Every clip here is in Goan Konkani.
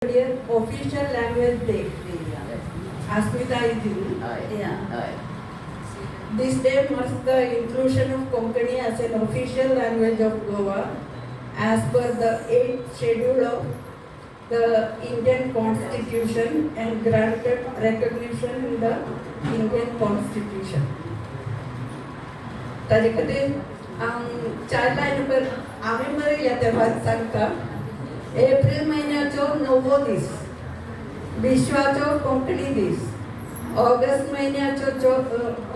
Official language day. अस्मिताय दिन. हय. Yeah. हय. This day marks the inclusion of Konkani as an official language of Goa as per the 8th schedule of the Indian Constitution and granted recognition in the Indian Constitution. ताजे खातीर चार लायन पर हांवें बरयल्या ते भास सांगता. एप्रील म्हयन्याचो णववो दीस विश्वाचो कोंकणी दीस. ऑगस्ट महिन्याचो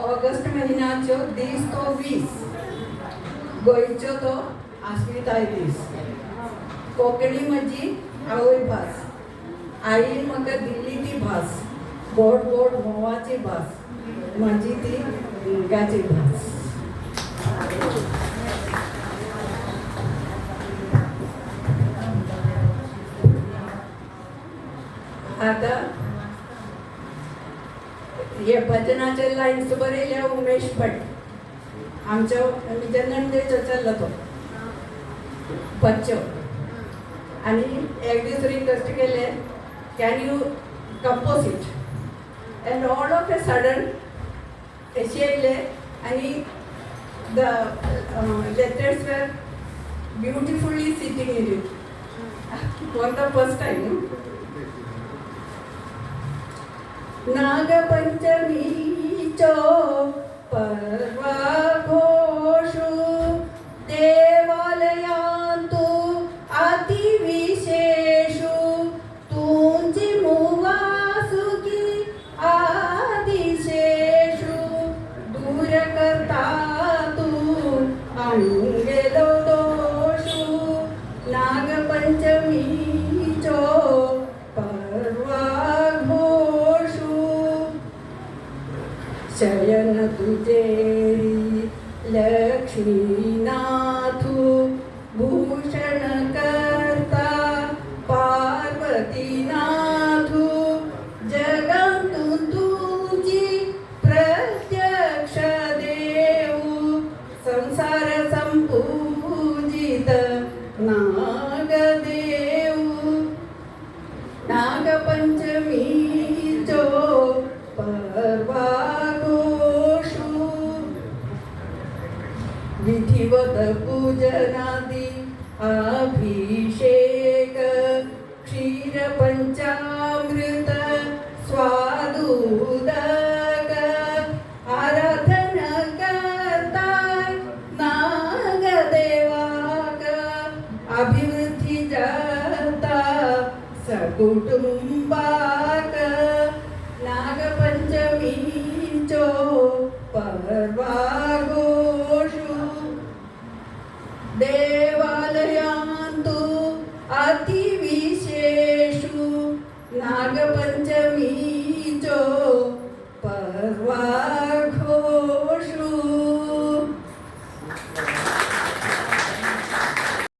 ऑगस्ट महिन्याचो दीस तो 20, गोंयचो तो अस्मिताय दीस. कोंकणी म्हजी आवय भास, आईन म्हाका दिल्ली ती भास, गोड गोड म्होंवाची भास, म्हजी ती मोगाची भास. आतां हे भजनाचे लायन्स बरयल्या उमेश भट, आमच्या म्हणजे नंदेचो चल्ला तो बच्चो. आनी एक दीस रिक्वेस्ट केले, can you compose it? And all of a sudden अशी येयले आनी the letters were beautifully sitting in it for the first time. नागपंचमीचो पर्वाघोषु, देवालयांतु अतिविशेषु, तुंची मुवासुकी आदिशेषु, दूर करता तू आमगेलो दोषु. नागपंचमीचो पर्वाघोषु. शयन तुजेरी लक्ष्मीनाथु, भूषण करता पार्वतीनाथु, जगंतु तुझी प्रत्यक्ष देऊ, संसार संपूजित नागदेऊ. नागपंचमीचो पर्वाघोषु. विधिवत पूजनादि अभिषेक, क्षीर पंचामृत स्वादुदक, आराधना करताय नागदेवाक, अभिवृद्धी जाता सकुटुंबाक. नागपंचमीचो पर्वाघोषु. देवालयांतु अतिविशेषु, नागपंचमीचो पर्वाघोषु.